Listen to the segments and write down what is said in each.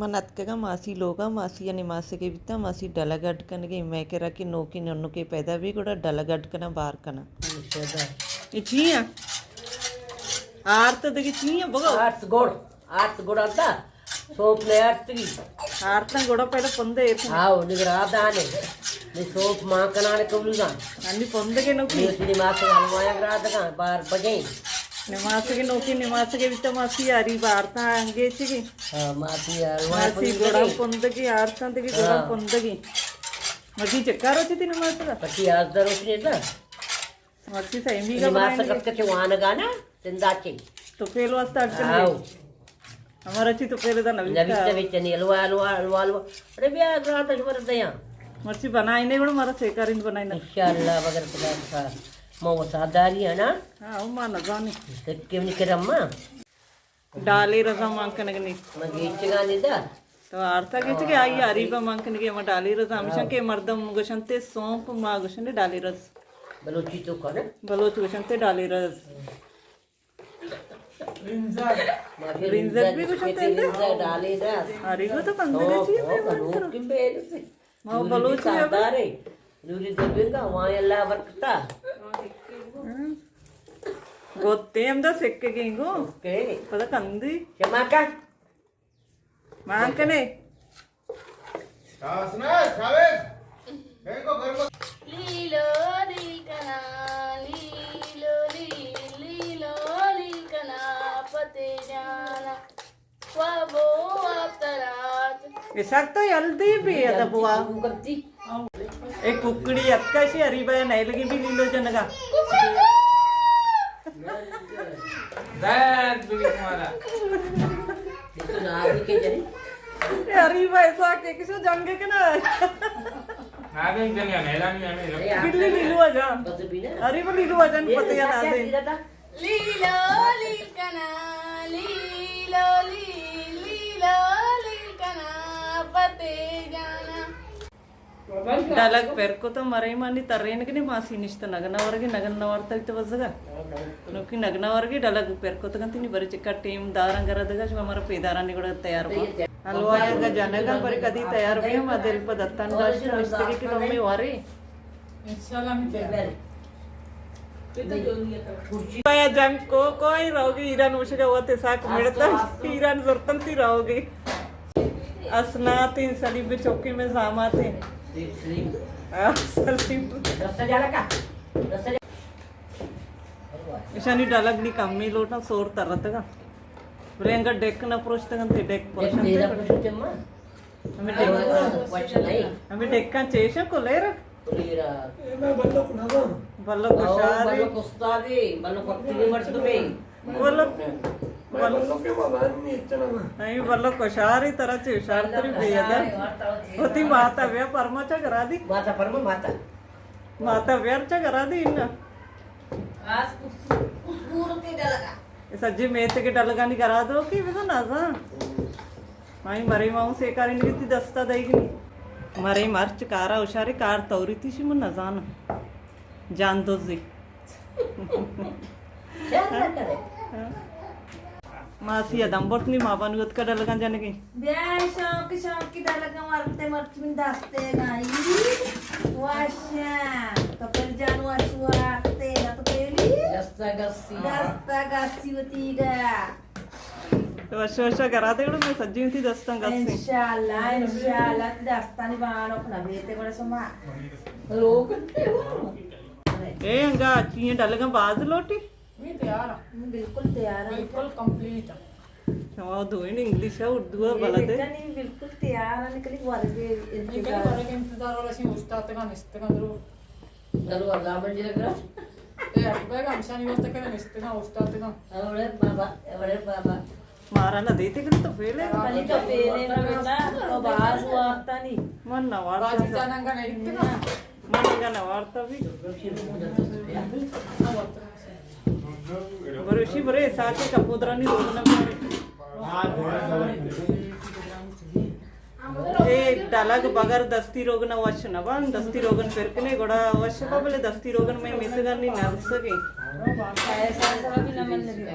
من اتکگاں ماسی لوگا، ماسی ءِ نماسگے بیتاں، ماسی ڈلگ اڈ کنگے، مئے کرا کہ نوکیں ننکے پیدا بی گڑا ڈلگ اڈ کناں، بار کناں۔ اے چی ایں؟ آرت دگہ چی ایں بگو؟ آرت گڑ، آرت گڑ انت، سوپ نہ آرتگی۔ آرتاں گڑا پہلے پندے ایت۔ آو، نگرا دانے۔ نی سوپ مان کنانے کولو دان۔ انی پندگے نوکی۔ نی ماسک حلوایاں گرا دگاں، بار بجیں۔ نماسگے نوکی، نماسگے بیتا ماسی آری بارتا انگیچگی۔ ہاں، ماسی حلوایاں ماسی پندگی۔ گڑا پندگی، آرتاں دگی گڑا ہاں۔ پندگی۔ مرچی چکا روچی تئی نماسگا؟ پتی آز در روچی نیتا۔ مرچی سیمی گا نماسگ بنائیں۔ اتکا چہ وانگا نا، تندا چے۔ تو پیل واسطہ اڈ کن آو۔ ہمارا چی تو پیل دا نبیتا۔ نبیتا بیچنی، الوا، الوا، الوا، الوا۔ ارے بیا، رات اش ور دیاں۔ مرچی بنائینے گڑا مارا سیکارین بنائینا۔ انشاءاللہ، بغیر خدا بخار۔ ما وساداری ہے نا؟ ہاں، او ما نزانی۔ سکے منی کرم ما۔ ڈالی رزا مان کنگ نیست۔ ما گیچگا ندا۔ تو آرتا گیچگے آئی آری با مان کنگے، ما ڈالی رزا ہمیشہ ہاں۔ کہ مردم گوشنتے سونپ، ما گوشنے ڈالی رز۔ بلوچی تو کنے؟ بلوچ گوشنتے ڈالی رز۔ رنزگ۔ ما کہ رنزگ رنزگ بھی گوشنتے رنزگ ڈالی رز۔ آری کو تو کندگے ہاں، چیئے ہاں، میں بلوچی میں۔ ما نوری بلوچی بھی ہے۔ سردارے۔ نوری دبنگا، وائیں اللہ برکتا۔ ہاں۔ گوتے ہم دا سکگیں گو۔ اوکے۔ پدا کندی۔ شما کا؟ مان کنے۔ شاس نا، شاویز۔ بینگو گرم۔ لیلو لیل کنا، لیلو لیل، لیلو لیل کنا، پتے جانا۔ اسحاق تو ہلدی بے ادب ہوا۔ اے ککڑی اتکا شی، اریبا یا نیلگی بھی لیلو جنگا۔ درد بھی تمہارا۔ اے اریبا اسحاق کے کسو جنگ کے نا۔ نادے جنگا نیلا نہیں ہمیں۔ بلی لیلو جان۔ اریبا لیلو جان پتے نادے۔ لیلو لیل کنا، لیلو لیل، لیلو لیل کنا، پتے جانا۔ ڈلگ پر کت، مرے مانی ترینگ نی، ماسی نشت نگن ورگی، نگن نوارتا بیت بزگا۔ نوکی نگن ورگی ڈلگ پر کت گنتی نی، برے چکا ٹیم داراں گرا دگا، شما مرا پیدارانی گڑا تیار با۔ حلوا انگا جنگا، برے کدی تیار بی، ما دل پہ دتان داشت، مستری کی کمی واری۔ انشاءاللہ ہمیں تیار۔ پایا جنگ کو کوئی روگی ایران وشگا وتے ساک مڑتا ایران زرتن تی روگی۔ اسناتیں سلیب چوکی میں زاماتیں۔ آ، سلیب۔ اشانی ڈلگ نی کمی لوٹا سور ترتگا۔ بلے انگا ڈیک نہ پروشتگن تے ڈیک پروشتگن۔ ہمیں ڈیک-، ہمیں ڈیکاں چیشاں کلیرا۔ کلیرا۔ اے میں بلک نزان۔ بلک او، ہوشیارے۔ بلک استادے، بلک وقتی مردمے۔ بلک، میں بلک، بلک کے مزان نہیں اتنا نا۔ نہیں، بلک ہوشیارے، ترا چے ہوشیار تری بے ادب۔ وتی ماتا بیا پرما چا کرا دی۔ ماتا پرما ماتا۔ ماتا بیا چا کرا دی نا۔ آس کس-، کس گورتے ڈلگا۔ اے سجے میتگے ڈلگانی گرا دو کہ بزاں نزاں۔ آئی مرے ما اوں سیکارینگی تی دستا دئیگی نی۔ مرے مرچ کارا ہوشارے کار توری تی شی من نزاناں۔ جان دوزی۔ ماسی ادم برت نی ما بانو اتکا ڈلگاں جنگی۔ بیا شوق شوق کی ڈلگاں ورتے مرچ من دستے گائی۔ واشا۔ تو پل جان واش وارتے نا تو پیلی۔ دستا گسی۔ دستا گسی وتی گا۔ وش وش گرا دے گڑا میں سجی وتی دستاں گسی۔ انشاءاللہ، انشاءاللہ، تی دستانی بانک نہ بیتے گڑا شما۔ لوگ۔ اے انگا چیئے ڈلگاں باز لوٹی؟ می تیار آں۔ بالکل تیار آں۔ بالکل کمپلیٹ آں۔ شما دوئیں انگلش ءُ اردو ءَ بلد ئے؟ بیٹا نی بالکل تیار آں، کلی ورگ ءِ انتظار۔ ورگ ءِ انتظار والا شی اوشتاتگاں، نشتگاں درو۔ درو اللہ منجر گرا۔ اے اکبر ہمشانی واسطے کہ نشتگاں، اوشتاتگاں۔ اوڑے بابا، اوڑے بابا۔ مارا نہ دیتے کہ تو فیل ئے۔ علی تو فیل ئے نا، تو باز وارتا نی۔ من نہ وارتا۔ باجی جاننگا نہیں اتنا۔ من انگا نہ وارتا بھی۔ بروشی برے ساچے کپودرانی روگن ءَ۔ اے ڈلگ بغیر دستی روگن ءَ وش نہ بان، دستی روگن پر کنے گڑا وش با، بلے دستی روگن میں میتگانی نرسگے۔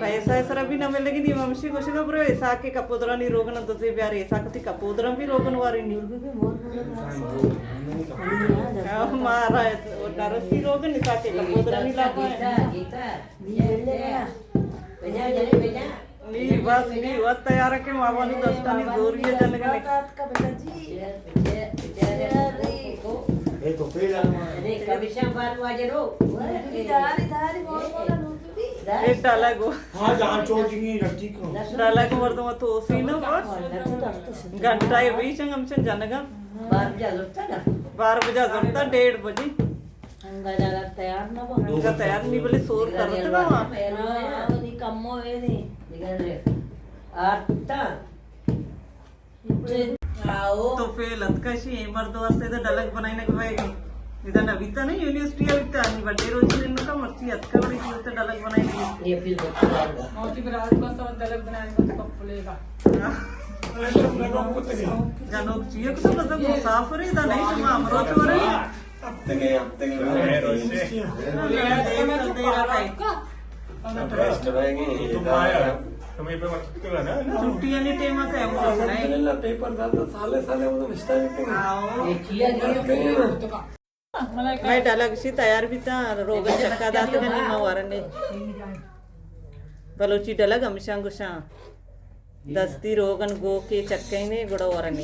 پیسہ سرا بھی نہ ملگی، نی ممشی گوشگا برو ایسا کے کپودرانی روگن دزے بیارے، ایسا کتی کپودران بھی روگن واری نی۔ مارا نرسی روگن ایسا کے کپودرانی لاگو ہے۔ نی بس نی وقت تیار کے ماما نو دستانی زوری جنگنے۔ اے تو پیلا۔ اے ڈالا گو۔ ہاں، جان چوجنگی نٹی کو۔ ڈالا گو مردم تو سی نو بس۔ گھنٹہ اے بیچ ہم چن جنگا۔ بار بجا زرتا نا۔ بار بجا زرتا، ڈیڑھ بجے۔ انگا ڈالا تیار نہ با۔ انگا تیار نی بلے سور کرتا نا۔ ہاں، نی کمو اے نی۔ آرتا۔ تو فیل اتکا شی، اے مرد واسطے تو ڈلگ بنائینگ بئیگے۔ ادا نہ بیتا نا، یونیورسٹی ءَ بیتا، نی بڈے روچی نن کا مرچی اتکا بڑی صورت ڈلگ بنائینگ۔ یہ پھر بچے۔ موتی برات بس اور ڈلگ بنائینگ تو کپلے گا۔ جنوک چیئے کو تو مطلب مسافر ادا نہیں، شما امروچ ورے۔ ہفتگے، ہفتگے۔ چھٹیانی ٹائم ءَ تو ہم الحمدللہ، پیپر داتا، سالے سالے وہ نشتا بیتے۔ ہاں۔ میں ڈلگ شی تیار بیتا، روگن چکا داتا، نی ما ورنے۔ بلوچی ڈلگ ہمیشاں گوشاں۔ دستی روگن گوکے چکینے گڑا ورنے۔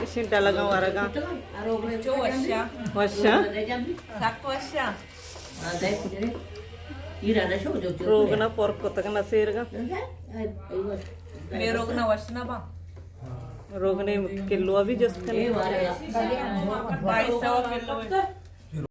اشی ڈلگاں ورگاں۔ چو وشا۔ وشا۔ سک وشا۔ روگنا پر کتگ نہ سیرگا۔ مے روگنا وش نہ با۔ روگنے کلو ابھی جست کنے۔ بائیس سو کلو۔